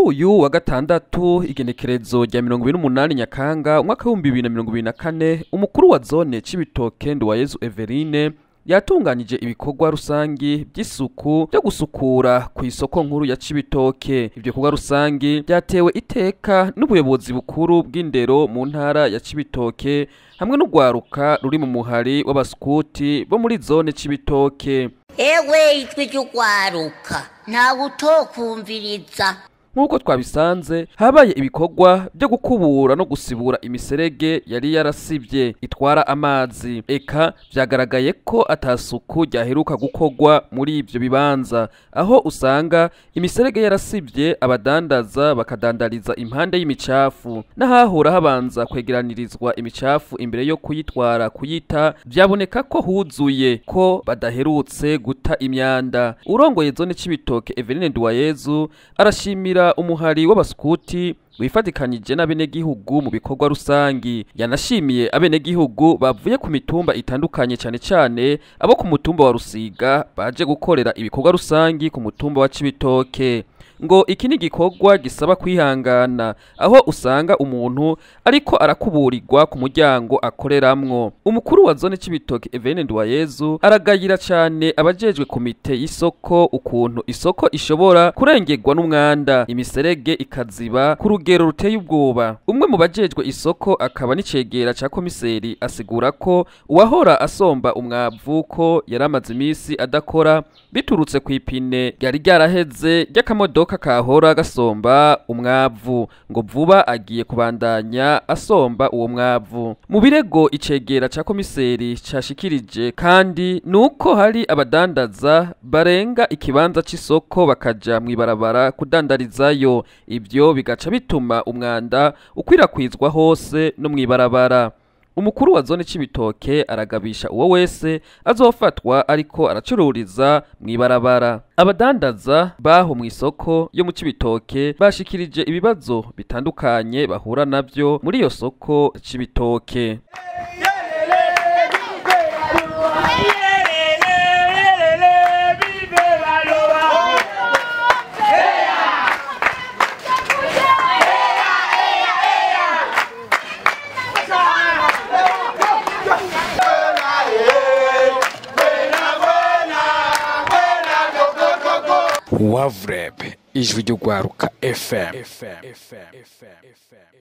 Kuri uyu wa gatandatu, igenekerezo rya 28 Nyakanga umwaka w'2024, umukuru wa zone Cibitoke, Nduwayezu Everine, yatunganije ibikorwa rusangi by'isuku byo gusukura ku isoko nkuru ya Cibitoke. Ibyo bikorwa rusangi byatewe iteka n'ubuyobozi bukuru bw'indero mu ntara ya Cibitoke hamwe n'urwaruka ruri mu muhari w'abaskuti bo muri zone Cibitoke. Ewe, ijwi ry'urwaruka, ntawe utokumviriza. Nk'uko twabisanze, habaye ibikorwa byo gukubura no gusibura imiserege yari yarasibye itwara amazi. Eka vyagaragaye ko atasuku ryaheruka gukorwa muri ivyo bibanza, aho usanga imiserege yarasibye, abadandaza bakadandariza impande y'imicafu. N'ahahora habanza kwegeranirizwa imicafu imbere yo kuyitwara kuyita, vyaboneka ko huzuye, ko badaherutse guta imyanda. Urongoye zone Cibitoke, Eveline Nduwayezu, arashimira umuhari w'abaskuti wifatikanije n'abenegihugu mu bikorwa rusangi. Yanashimiye abenegihugu bavuye ku mitumba itandukanye, cane cane abo ku mutumba wa Rusiga, baje gukorera ibikorwa rusangi ku mutumba wa Cibitoke. Ngo iki ni igikorwa gisaba kwihangana, aho usanga umuntu ariko arakuburirwa ku muryango akoreramwo. Umukuru wa zone Cibitoke, Eveline Nduwayezu, aragayira cane abajejwe komite y'isoko ukuntu isoko ishobora kurengerwa n'umwanda, imiserege ikaziba ku rugero ruteye ubwoba. Umwe mu bajejwe isoko akaba n'icegera ca komiseri asigura ko uwahora asomba umwavu ko yaramaze imisi adakora biturutse kw'ipine ryari ryaraheze ry'akamodoka kahora gasomba umwavu. Ngo vuba agiye kubandanya asomba uwo mwavu. Mu birego icegera ca komiseri cashikirije kandi nuko hari abadandaza barenga ikibanza c'isoko bakaja mw'ibarabara kudandarizayo. Ivyo bigaca bituma umwanda ukwirakwizwa hose no mw'ibarabara. Umukuru wa zone Cibitoke aragabisha uwo wese azofatwa ariko aracururiza mw'ibarabara. Abadandaza baho mw'isoko yo mu Cibitoke bashikirije ibibazo bitandukanye bahura navyo muri iyo soko Cibitoke. Wavreb, ijwi ry'urwaruka FM.